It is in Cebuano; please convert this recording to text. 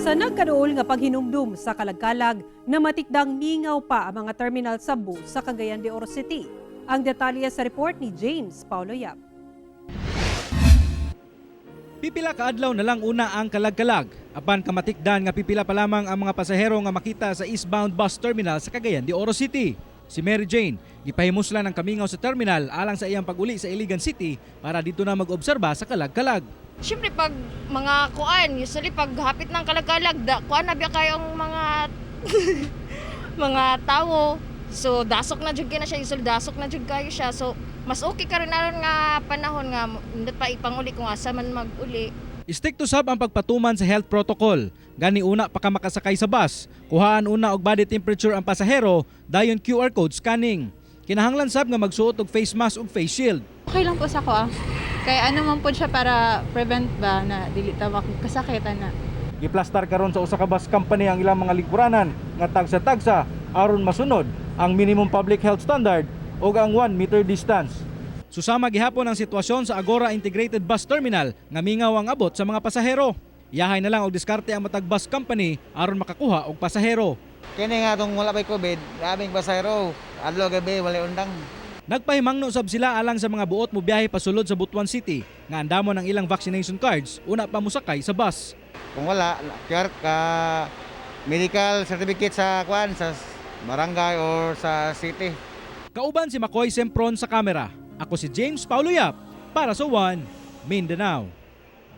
Sa nagkaduol nga paghinumdum sa kalagkalag, namatikdang mingaw pa ang mga terminal sa bus sa Cagayan de Oro City. Ang detalye sa report ni James Paulo Yap. Pipila ka adlaw na lang una ang kalagkalag. Apan kamatikdan nga pipila pa lamang ang mga pasahero nga makita sa eastbound bus terminal sa Cagayan de Oro City. Si Mary Jane, gipahimuslan ang kamingaw sa terminal alang sa iyang pag-uli sa Iligan City para dito na mag-obserba sa kalagkalag. Siyempre pag mga kuan, usually pag hapit ng kalagkalag, da, kuan na biya kayong mga mga tao. So dasok na jud kay na siya, usually dasok na jud kayo siya. So mas okay karon aron nga panahon nga indot pa ipanguli kung asa man mag-uli. Strikto sab ang pagpatuman sa health protocol. Gani una pa ka makasakay sa bus, kuhaan una og body temperature ang pasahero, dayon QR code scanning. Kinahanglan sab nga magsuot og face mask ug face shield. Okay lang po sa ko ah. Kaya ano man po siya para prevent ba na dili ta makasakit ana. Giplastar karon sa usa ka bus company ang ilang mga lingkuranan nga tagsa-tagsa aron masunod ang minimum public health standard ug ang 1 meter distance. Susama gihapon ang sitwasyon sa Agora Integrated Bus Terminal nga mingaw ang abot sa mga pasahero. Yahay na lang og diskarte ang matag bus company aron makakuha og pasahero. Kini nga tong wala pa'y COVID, grabing pasahero. Adlaw gabi wala undang. Nagpahimangno sab sila alang sa mga buot mo biyahe pasulod sa Butuan City nga andamon ang ilang vaccination cards una pa mosakay sa bus. Kung wala, QR ka medical certificate sa kuan sa barangay or sa city. Kauban si Makoy Sempron sa kamera. Ako si James Paulo Yap para sa One Mindanao.